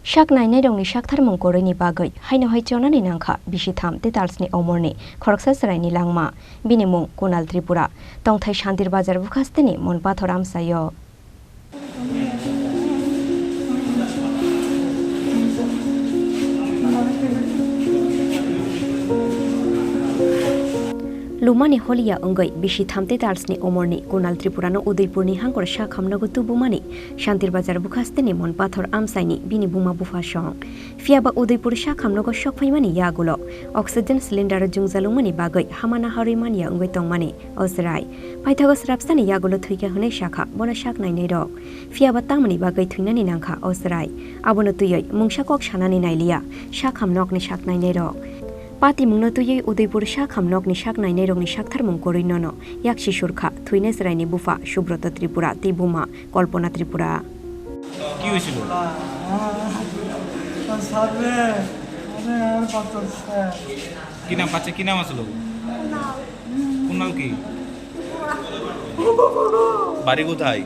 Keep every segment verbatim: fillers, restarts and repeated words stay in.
Sak nainairokni saktharmung kwrwini bagwi haino hai chonani nangkha bisi tham tetalsni omorni khoroksa chwraini langma. Bini mung Kunal Tripura. Tongthai Shantir Bazar bukhasteni Mon Pathor amchaio. Lumani holiya wngwi bisi tham tetalsni omorni Kunal Tripurano Udaipurni hangkor sakhamnogo tubumani Shantir Bazar bukhasteni Mon Pathor amchaini bini buma bupha song. Phiyaba Udaipur sakhamnogo sokphaimani yagulo oxygen cylinder jungjalungmani bagwi hamana harwi manya wngwi tongmani o chwrai. Paithago srapsani yagulo thwikha hwnwi sakha bono sak nainairok. Phiyaba tamoni bagwi thwinani nangkha o chwrai? Abono twiwi mungsa kok sanani nailiya sakhamnokni sak nainairok. Patimungno twiwi Udaipur sakhamnokni sak nainairokni saktharmung kwrwi nono yaksi surkha thwina chwraini bupha Subroto Tripura tei buma Kalpana Tripura. কি হয়েছিল? কি নাম? বাচ্চা কি নাম আসলো? কুনাল। কি? বাড়ি কোথায়?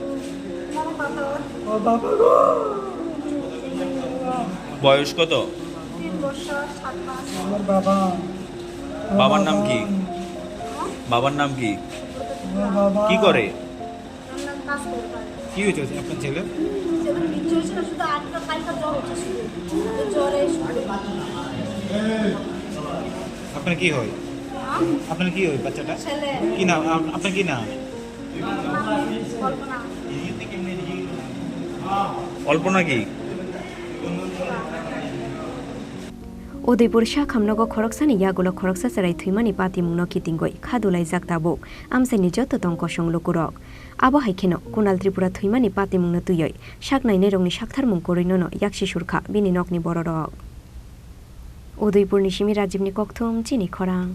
বয়স কত? তিন বছর সাত মাস। বাবার নাম কি? বাবার নাম কি? কি করে? কি হয়েছে আপনার ছেলে? ছেলে কিচ্ছু হয়েছে না, শুধু আজকে কালকে জ্বর হচ্ছে শুধু। তো জ্বরে শুধু। আপনার কি হয়? হ্যাঁ? আপনার কি হয় বাচ্চাটা? ছেলে। কি নাম? আপ-, আপনার কি নাম? আমার নাম কল্পনা। অল্পনা কি? Udaipur sakhamnogo khoroksani yagulo khoroksa chwrai thwimani patimungno kitingwi khadulaijak tabuk amchaini joto tong kosong lukurok. Abo hai kheno Kunal Tripura thwimani patimungno twiwi sak nainairokni saktharmung kwrwi nono yaksi surkha bini nokni bororok. Udaipurni simi Rajibni kokthum chini khorang.